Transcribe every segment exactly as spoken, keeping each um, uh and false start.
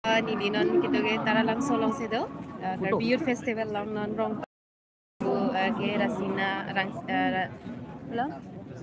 Ah, neli non kedo ke Taralangso alongsi do. Ah, Karbi Youth Festival along non rong, ah, ke Rangsina, Rang, ah, Ra-, lo?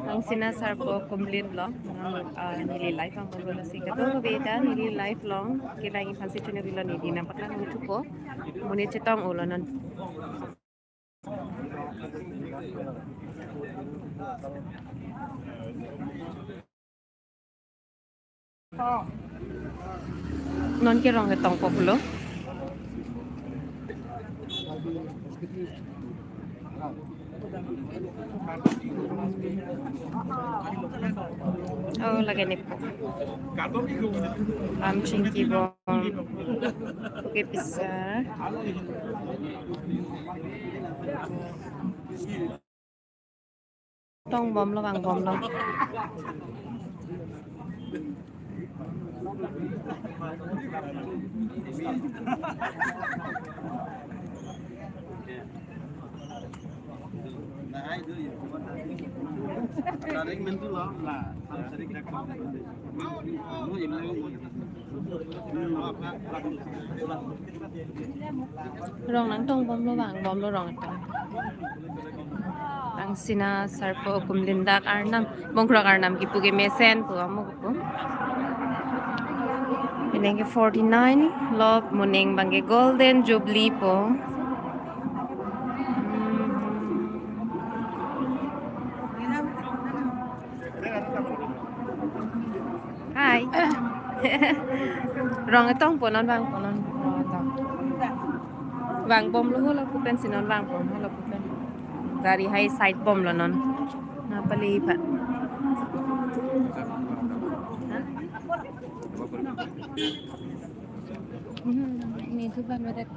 Rangsina Sarpo Kumlin lo. Non, ah, neli live angbong lo si kedo ke beta neli live along kelang iphan si chunari lo neli nangpaklang thupo. Monit chetong-olo non. Non ke rong ketongpo pulo. Oh, lake nepo. Am chingki bom. Oke, bisa. Tongbomlo, vangbomlo. Rong nangtongbomlo, vangbomlo rong ta. Rangsina Sarpo Kumlin dak Arnam, Mongkrok Arnam kipu ke mesen pu amo kipu. Pini ke forty-nine lo, moning abang ke Golden Jubilee po. Hai. Rong ketongpo non, vangpo non, rong ketong. Vangbomlo, halapu pensi non vangbom, halapu pen. Gari hai side bomlo non. Nangpale iphan. Ha? Hmm, ini tuh ban badat.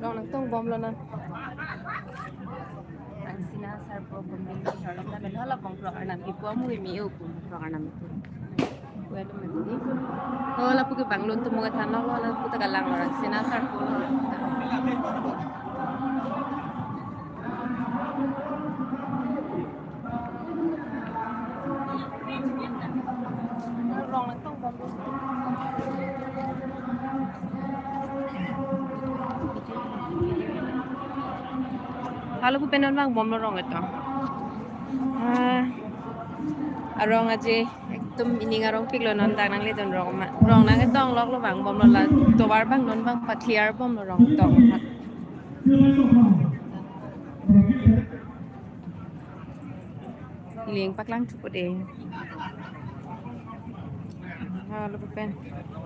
Rong nangtongbomlo non. Rangsina Sarpo Kumlin, Mongkrok Arnam kipu amo kimi o Mongkrok Arnam kipu. Welo mati. Oh, lapu ke bang lun tumu kethan lo, lapu ta kalanglo, Rangsina Sarpo lo. Rong nangtongbomlo. Halapu pen non vangbomlo rong ketong. Ah, arong aje ekdom ining arongpiklo non, dak nangledun rong ma. Rong nangtongloklo, vangbomlo, la tovar abang non abang pa-clear bomlo rong tong. Iling paklang thupo de. Halapu pen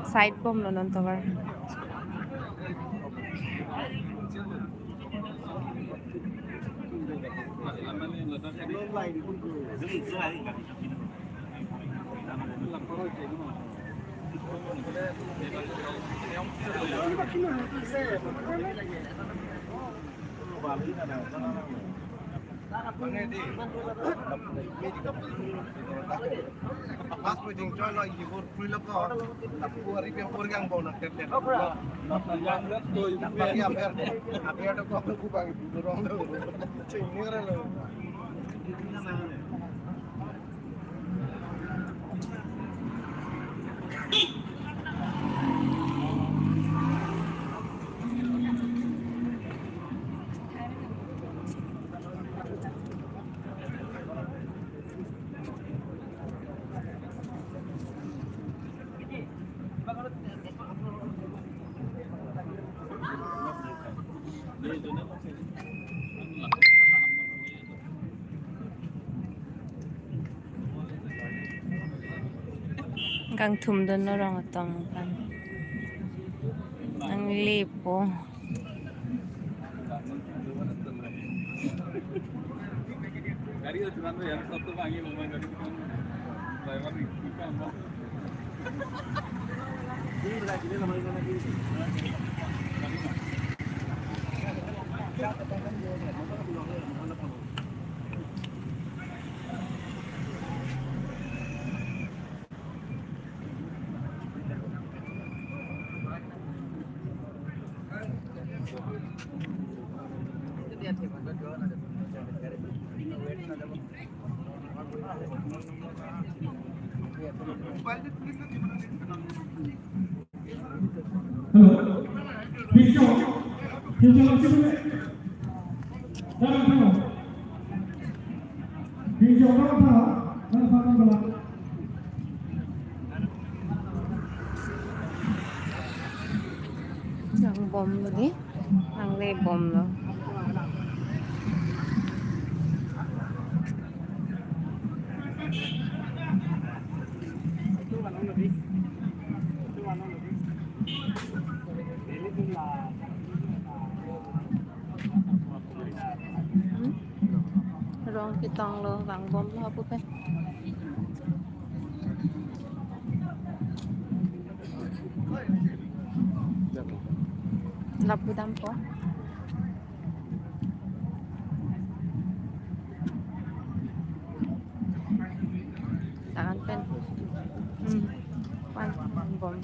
side bomlo non tovar. Pas pujing choi lo, ibur pui lo ko. Lapu ari pe pur gang bo na tet tet. Lapu yang ret to, lapu yang ber. Ape ada ko aku kubang ibu dorong lo. Cing ni lo. Kangthum dunlo rong atong aphan. Nanglepo. Hello. Pinjam, pinjam, pinjam. Pinjam, pinjam. Nangbomlo dei, nanglebomlo. Hmm? Rong ketonglo, vangbomlo hapu pen. Lapu dampo. Tangan pen. Hmm. Pan, pan bom.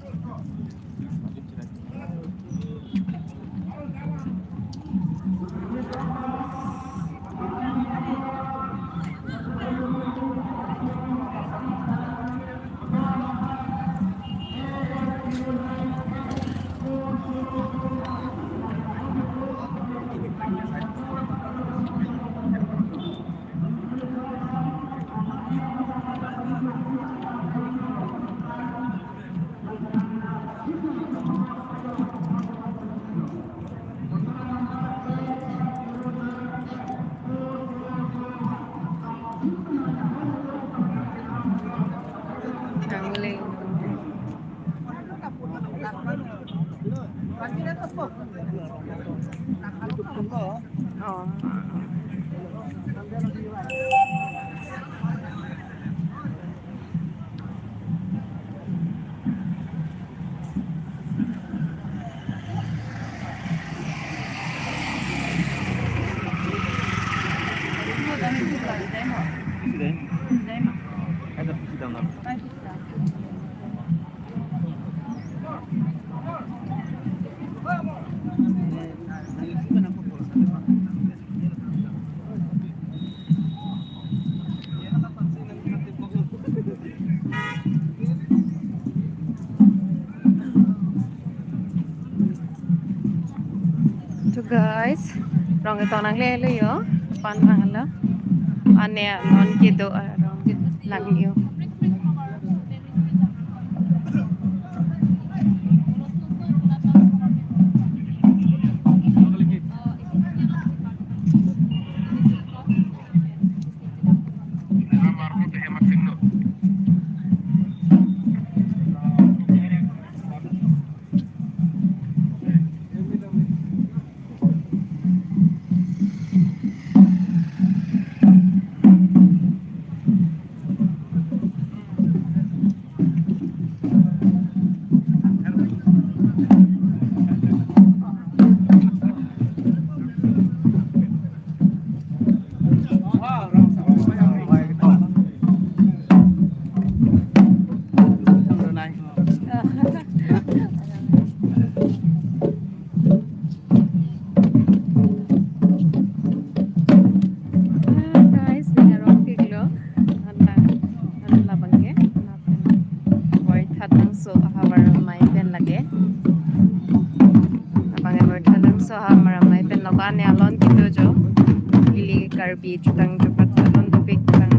To guys, rong ketong nanglelo yo, pan vanglo. Ane non kedo, ah, rong kedo lang yo. Ah, guys, ning arong piklo. Anlang, anlang labang ke. Oi, thatangso ahavar amei pen lake. Abang oi, thatangso ahavar amei pen lake ane alon kedo jo. Ili Karbi jutang jupat alon dopik tang.